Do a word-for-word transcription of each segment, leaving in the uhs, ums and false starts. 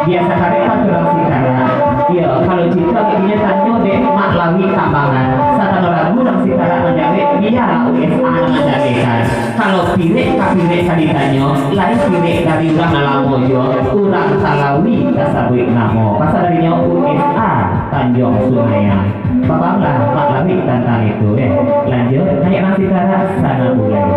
Biasa karek paturan singkarak. Iyo, kalau cito inyo tanyo dek Mak Lawik Tambangan. Satano ragu urang singkarak manjawek, bialah U S A nan manjawekkan. Kalau pirek ka pirek ka ditanyo, lain pirek dari urang nan lamo juo, urang Talawi tasabuik namo. Pasal darinyo U S A Tanjuang Sungai. Papahamlah Mak Lawik tantang itu, eh. Lanjuik, naiaklah singkarak, sanang bulai.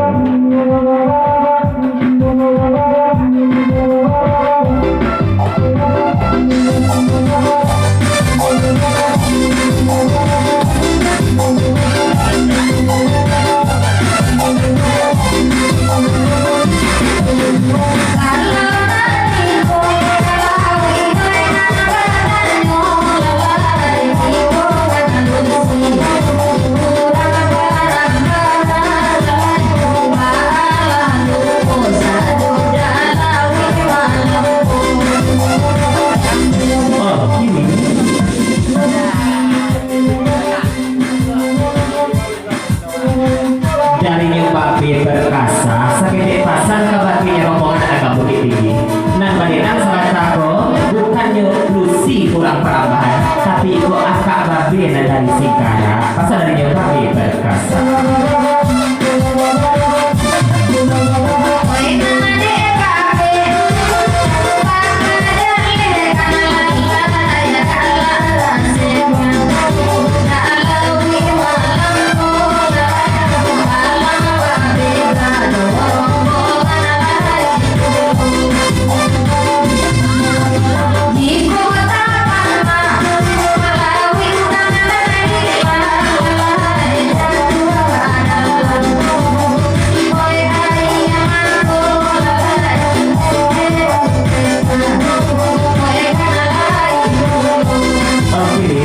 Darinyo Babe Perkasa, saketek pasan ka batinyo rombongan anak ka Bukittinggi. Nan badenang sabanta ko, bukannyo Lucy urang Parambahan, tapi iko akak Babe nan dari Singkarak. Pasal darinyo Babe Perkasa. Oke,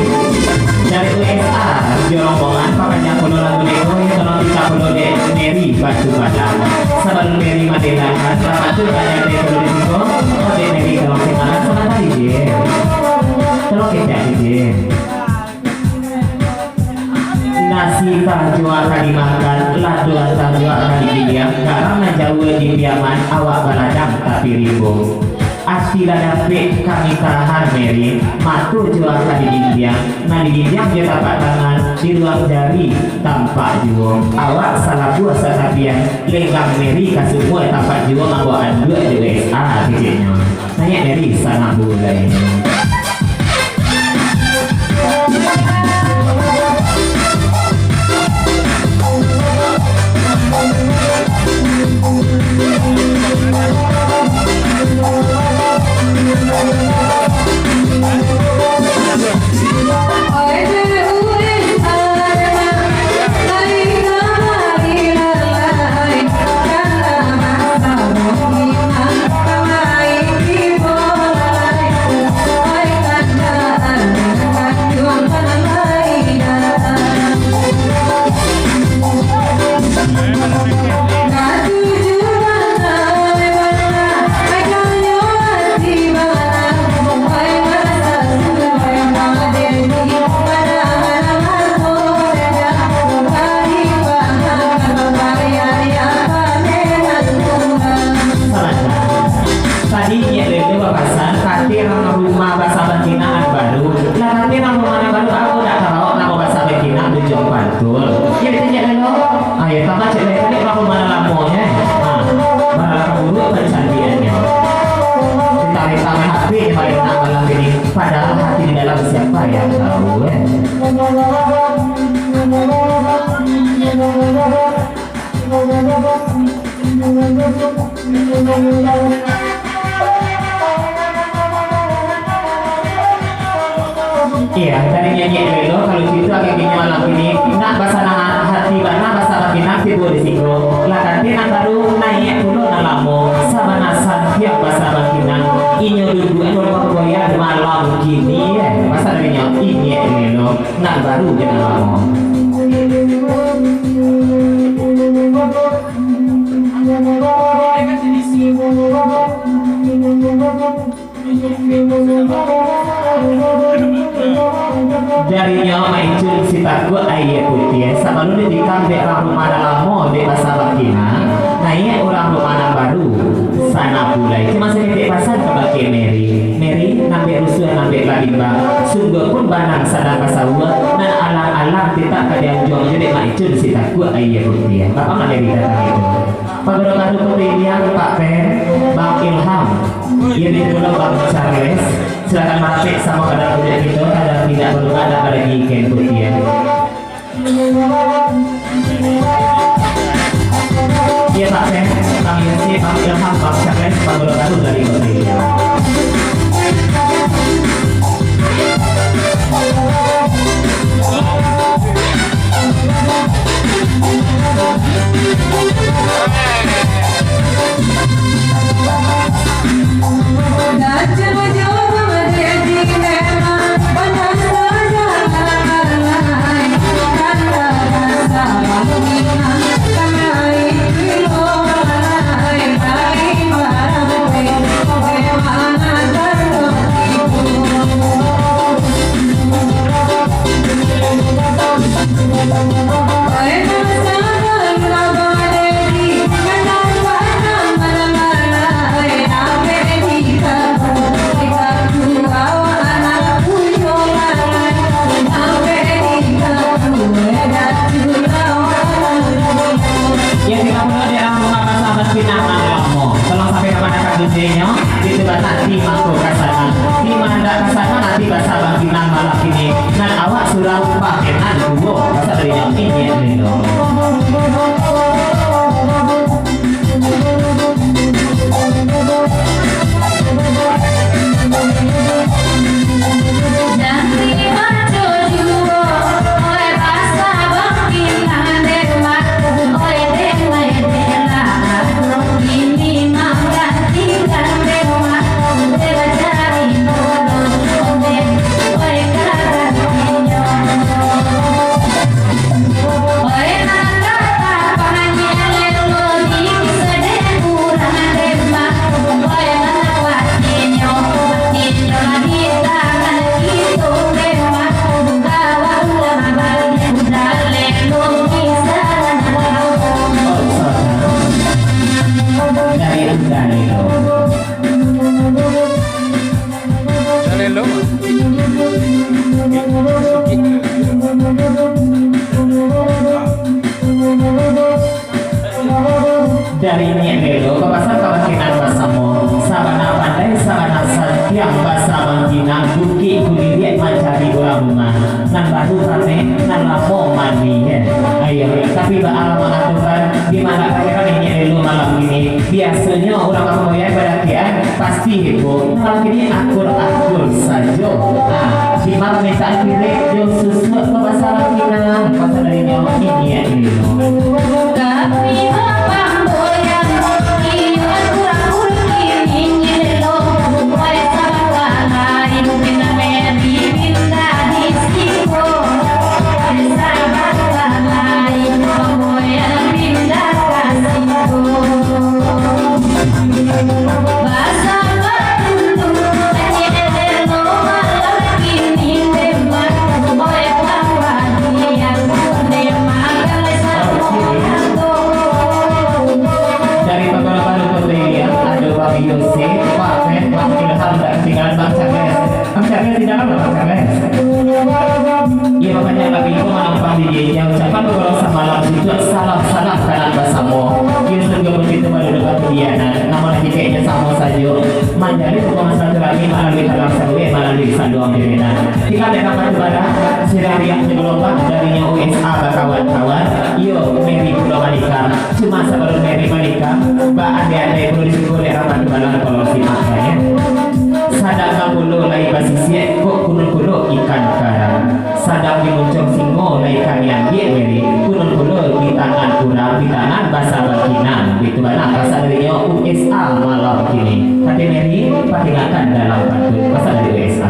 dari U S A, jo rombongan papanjang pulo lagu neko, yo tolong dicap pulo dek Mary Batu Padang. Sabalun Mary mandengakan, rapat tu banyak dari pulo di siko, oh, dek Mary tolong simakan sabanta, Ijin. Tolong kecek, Ijin. Nasi tah jua ka dimakan, lado tah jua ka digiliang, garang nan jauah di Piaman, awak baladang tapi rimbun. Ati lah dapek kami tahan, Mary, mato jua ka dijinjiang, nan dijinjiang jo tapak tangan, di ruang jari tampak juo. Awak salabuah satapian, lenggang Mary ka sumua tampak juo, mangko anduak jo S A keceknyo. Naiak Mary sanang bulai. Tadi inyiak Lelo bapasan, kato urang rumah basa Bangkinang nan baru. Lah kato urang rumah nan baru, apo ndak tahu namo basa Bangkinang, Bujang Pantul. Yo, batua, Inyiak Lelo? Ah, yo, tambah cek Lelo, urang rumah nan lamo, yo. Ah, malah buruak pancantiakannyo. Minta-minta main H P nyo, main nak malam ini. Padahal hati di dalam siapa yang tahu, eh? Iyo, tadi nyanyi Lelo, kalau gitu agak-agaknyo malam ini nak basanang hati bana, basa Bangkinang tibo di siko. Lah kato nan baru, naiak pulo nan lamo, sabana santiang basa Bangkinang. Inyo duduak di rumah goyang malam kini, eh. Basa darinyo Inyiak Lelo. Nan baru jo nan lamo. Naiak urang rumah nan baru, sana pulai. Cuma saketek pasan kabake Mary. Mary, nambek rusuah, nambek babimbang. Sungguahpun banang sadang basauah, nan alang-alang titah ka dianjuang jo dek Mak Icun si takuak aia putiah. Bapak nak jadi datang itu. Pagaro baru Putri Liang, Pak Pen, Bang Ilham. Iyo, di dulu Bang Charles. Silakan marapek samo ka dalam kujak kito, agar tidak balunga, agar lagi kain putiah. Iya, Pak Pen, Bang Yosi, Bang Ilham, Bang Syakir, Bang Guru Baru dari Kota India. Yang tingga pulo di dalam rumah basa bangkinang nan lamo. Tolong sampai ka mano ka D J-nyo, itu bana di mangko ka sana. Di ma ndak ka sana, nanti basa bangkinang malam kini. Nan awak surang pakenan duo, basa dari nyo ini lilo. Dari Dalelo. Dari Nyiak Lelo, bapasan kabakinan basamo, sabana pandai, sabana santiang, basa bangkinang, bukik kuliriak mancari urang rumah. Nan baru ramai, nan lamo mandi, eh. Ayo, tapi baa mangatokan, di ma ka heran Nyiak Lelo malam kini. Biasonyo urang kampung Boyan badakian, pasti heboh. Malam kini akur-akur sajo. Ah, di ma mintak kirek jo susuak pabasa bangkinang, pasa dari nyo Nyiak Lelo. Tapi bapang Boyan, iyo akur-akur kini Nyiak Lelo. Dari Pagarapan Kota Ilian, ado Bang Yose, Pak Fen, Bang Ilham, dak katinggalan Bang Charles. Bang Charles, di dalam, Bang Charles. Iyo, banyak lagi ko manampang di dia. Ucapan urang samalam itu salam-salam kanan basamo. Iyo, sungguah pun itu baru dapat pilihan. Namun, hakikatnyo samo sajo. Manjalin hubungan silaturahmi malalui talang saluek, malalui saluang pimpinan. Tingga dek Batu Bara, sirah riak sagelombang, darinyo U S A bakawan-kawan. Iyo, Mary pulo manikah. Cuma sabalun Mary manikah, baandai-andai pulo disyukur dek Rahmat Tuhan, kalau simak, ya. Sadang pulo lai basisiak, kok kunun pulo ikan karang. Sadang dimuncong singo, lai kami ambiak Mary, kunun pulo di tangan urang, di tangan basa bangkinang. Itu bana pasa darinyo U S A malam kini. Kata Mary, patinggakan dalam pantun, pasa dari U S A.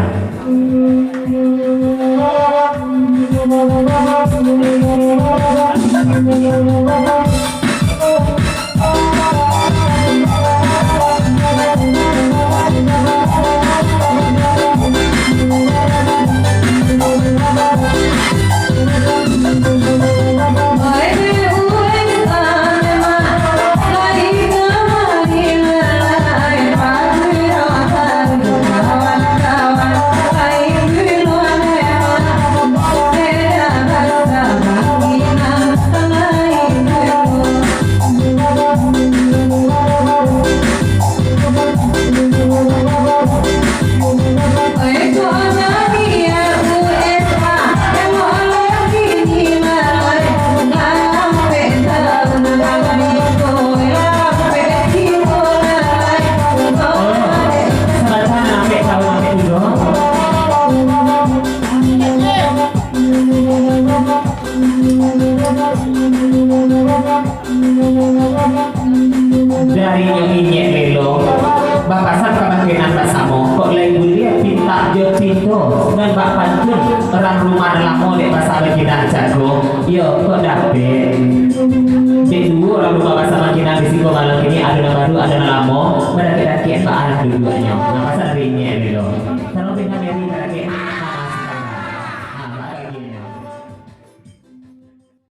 Arinyo inyek lelo, bapasan ka bangkinan basamo, kok lai buliah pintak jo pinto, nan bak pantun urang rumah nan lamo dek basa bangkinan cako. Iyo, kok dapek. Dek duo urang rumah basa bangkinan di siko malam kini, ado nan baru, ado nan lamo, badakek-dakek baalah duduaknyo. Bapasan